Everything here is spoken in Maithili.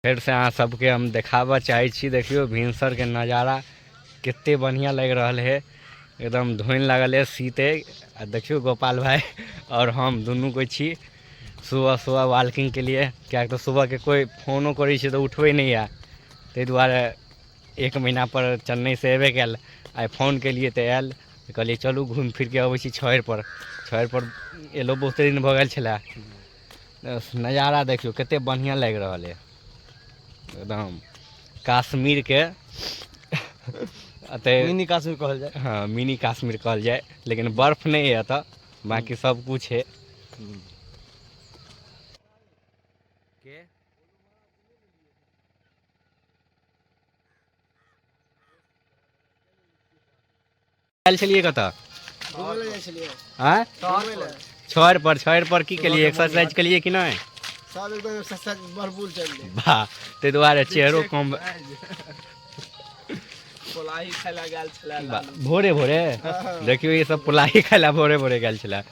फेरसँ अहाँ सबके हम देखाबऽ चाहै छी। देखियौ भिनसरके नजारा कते बढ़िआँ लागि रहल है, एकदम धुनि लागल है शीत है। आ देखियौ गोपाल भाई आओर हम दुनू कोइ छी सुबह सुबह वॉकिंगके लिए, किएक तऽ सुबहके कोइ फोनो करै छै तऽ उठबै नहि यऽ। ताहि दुआरे एक महीना पर चेन्नईसँ अयबे कयल, आइ फोन केलियै तऽ आयल, तऽ कहलियै चलू घुमि फिरके अबै छी छहरिपर। छहरिपर एलहुँ बहुते दिन भऽ गेल छलै। नजारा देखियौ कते बढ़िआँ लागि रहल यऽ, एकदम काश्मीरके एतऽ मिनी काश्मीर कहल जाय। हँ, मिनी काश्मीर कहल जाय, लेकिन बर्फ नहि यऽ एतऽ, बाँकी सब कुछ है। के आयल छलियै कतऽ? आँय, छड़ पर। छड़ पर की केलियै? एक्सरसाइज केलियै कि नहि? सब एकदम एक्सरसाइज भरपूर चललै। वाह, ताहि दुआरे चेहरो कम। पोलाही खाय लए गेल छलै। भोरे भोरे देखियौ, ई सब पोलाही खाय लए भोरे भोरे गेल छलै।